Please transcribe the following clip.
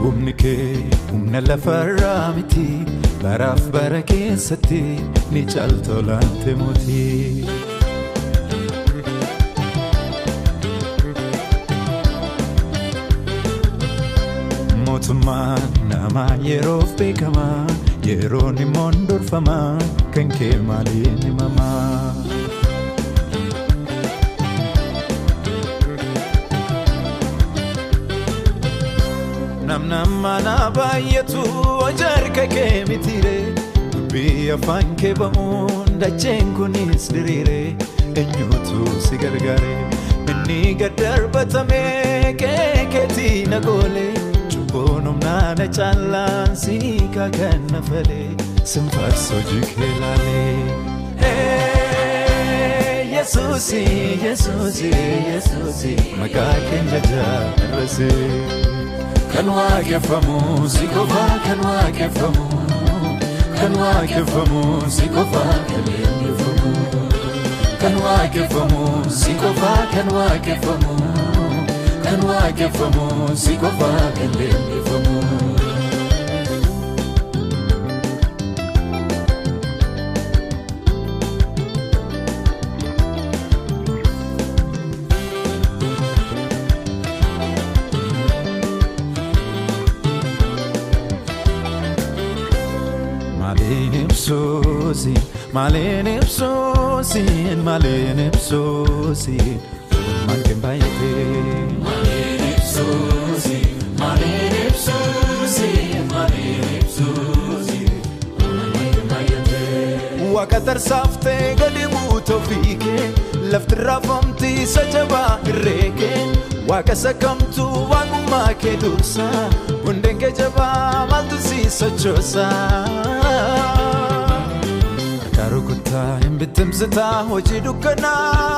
Humni kee humna lafarraa miti, baraaf bara keessatti ni caaltolaante mootii. Mootummaan namaa yeroof beekama, yeroon immoo durfama, kan kee maaliin himama? Namna baay'atu hojii harka kee mitiire, dubbii afaan kee ba'uun dacheen kunis diriire, eenyutu si gargaare? Inni gad darbatame keekeetii na goole, cubbuun humnaa na caalaan si kan na fale, sinfaarsa hojii kee laalee. Yesuusi, Yesuusi, Yesuusi, maqaa keenya jaarrase. Kan waaqeffamu si qofa, kan waaqeffamu, kan waaqeffamu si qofa, kan eebbifamu. Kan waaqeffamu si qofa, kan waaqeffamu, kan waaqeffamu si qofa, kan eebbifamu. Maaliin ibsuusi, maaliin ibsuusi, maaliin ibsuusi, oolmaan kee baay'atee. Maaliin ibsuusi, maaliin ibsuusi, maaliin ibsuusi, oolmaan kee baay'atee. Waaqa tarsaaftee gadi buute ofii kee, lafti raafamti isa jabaa irree kee. Waaqa isa kamtu waaqummaa kee dursa, hundeen kee jabaa maaltu si sochoosa? Harka rukuttaa hin bittimsitaa hojii dukkanaa.